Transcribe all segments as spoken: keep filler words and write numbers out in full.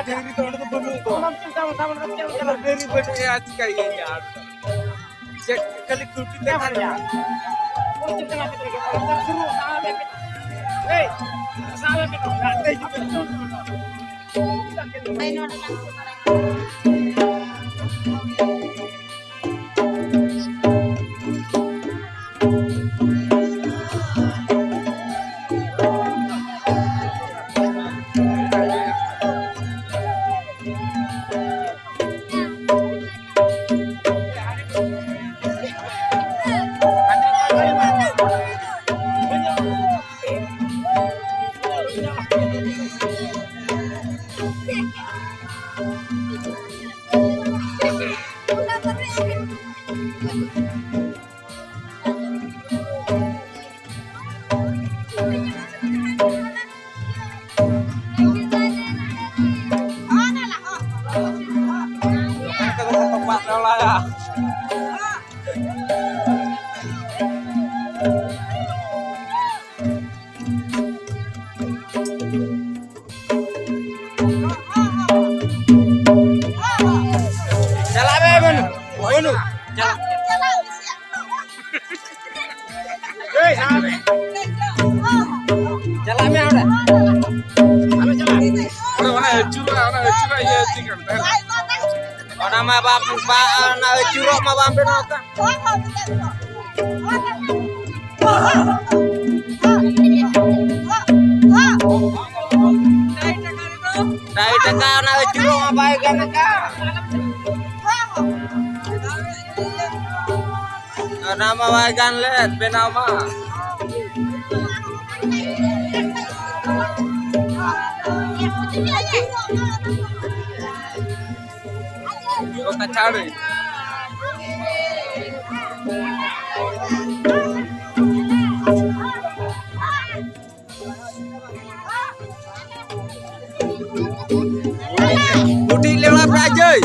ᱰᱟᱹᱝᱨᱤ ᱫᱚ ᱚᱸᱰᱮ ᱫᱚ ᱵᱟᱹᱱᱩᱜ ᱠᱚᱣᱟ᱾ ᱰᱟᱹᱝᱨᱤ ᱵᱟᱹᱱᱩᱜ ᱮᱭᱟ, ᱪᱤᱠᱟᱹᱭᱮᱭᱟ ᱟᱨ? ᱪᱮᱫ ᱠᱷᱟᱹᱞᱤ ᱠᱷᱩᱱᱴᱤ ᱛᱮ ᱠᱷᱟᱱ? ᱪᱟᱞᱟᱜ ᱢᱮ, ᱢᱟᱹᱱᱩ᱾ ᱢᱟᱹᱱᱩ, ᱪᱟᱞᱟᱜ᱾ ᱮᱭ, ᱪᱟᱞᱟᱜ ᱢᱮ᱾ ᱪᱟᱞᱟᱜ ᱢᱮ ᱚᱸᱰᱮ᱾ ᱟᱞᱚ ᱪᱟᱞᱟᱜ᱾ ᱚᱸᱰᱮ ᱚᱱᱟ ᱟᱹᱪᱩᱨᱚᱜᱼᱟ, ᱚᱱᱟ ᱟᱹᱪᱩᱨᱚᱜᱼᱟ, ᱤᱭᱟᱹ ᱪᱮᱫ ᱠᱟᱱ ᱛᱟᱦᱮᱸᱱᱟ? ᱚᱱᱟ ᱢᱟ ᱵᱟᱢ, ᱵᱟ-, ᱚᱱᱟ ᱟᱹᱪᱩᱨᱚᱜ ᱢᱟ ᱵᱟᱢ ᱵᱮᱱᱟᱣ ᱠᱟᱜ᱾ ᱰᱷᱟᱭ ᱴᱟᱠᱟ ᱚᱱᱟ ᱟᱹᱪᱩᱨᱚᱜ ᱢᱟ ᱵᱟᱭ ᱜᱟᱱ ᱠᱟᱜ᱾ ᱚᱱᱟ ᱢᱟ ᱵᱟᱭ ᱜᱟᱱ ᱞᱮᱫ ᱵᱮᱱᱟᱣ ᱢᱟ᱾ ᱚᱠᱟ ᱪᱷᱟᱲ ᱨᱮ? ᱠᱩᱴᱤᱡ ᱞᱮᱣᱲᱟ ᱯᱨᱟᱭᱡᱽ ᱟᱹᱭ᱾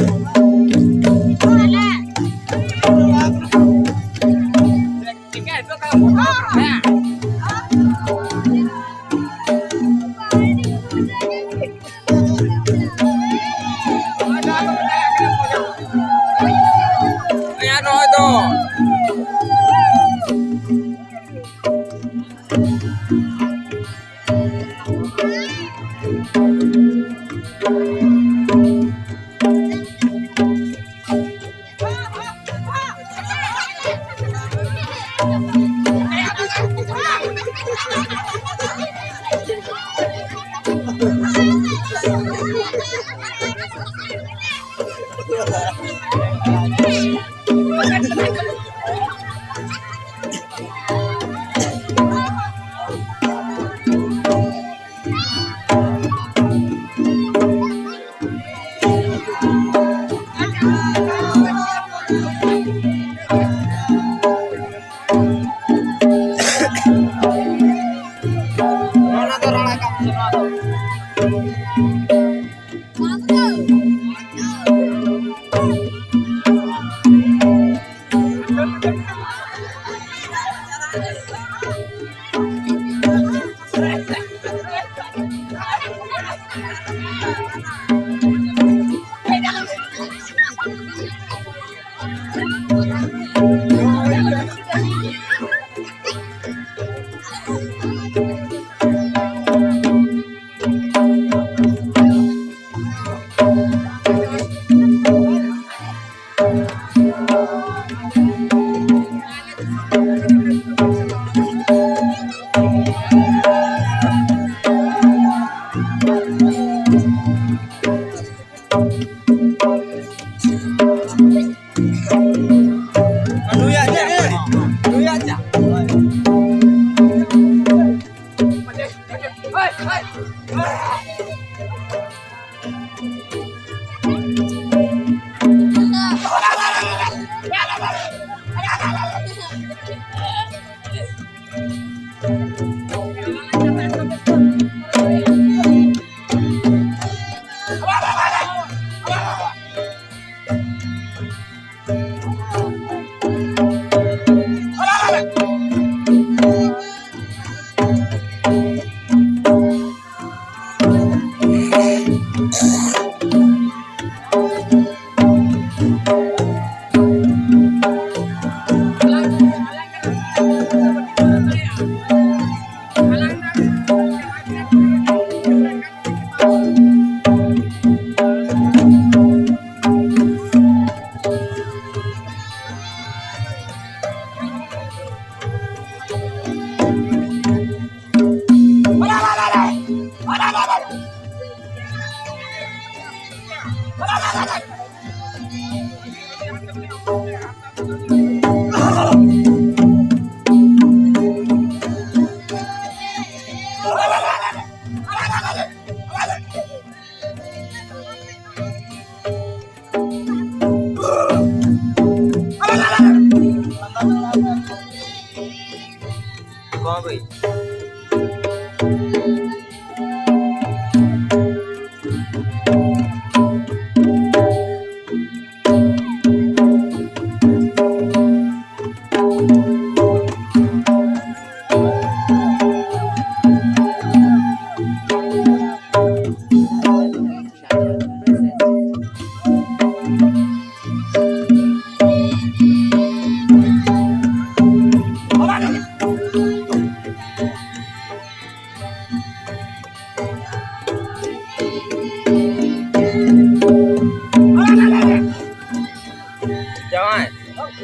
ᱡᱟᱶᱟᱭ,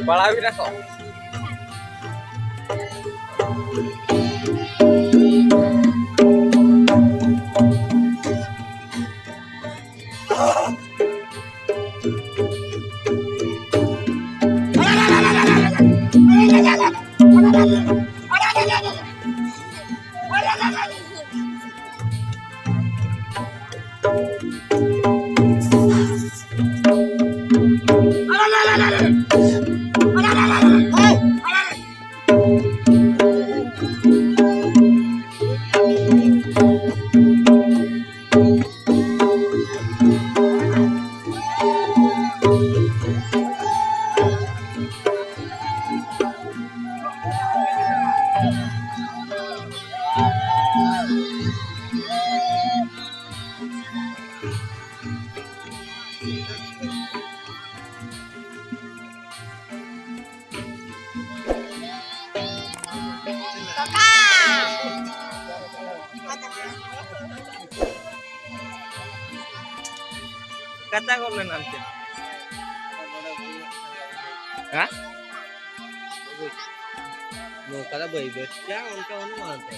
ᱵᱟᱲᱟ ᱦᱩᱭᱱᱟ ᱠᱚ? ᱠᱟᱛᱷᱟ ᱜᱚᱫ ᱞᱮᱱᱟ ᱟᱢ ᱪᱮᱫ? ᱦᱮᱸ? ᱱᱚᱝᱠᱟ ᱫᱚ ᱵᱟᱹᱭ ᱵᱟᱹᱭ ᱛᱮ ᱚᱱᱠᱟ ᱵᱟᱹᱱᱩᱜᱼᱟ ᱮᱱᱛᱮ᱾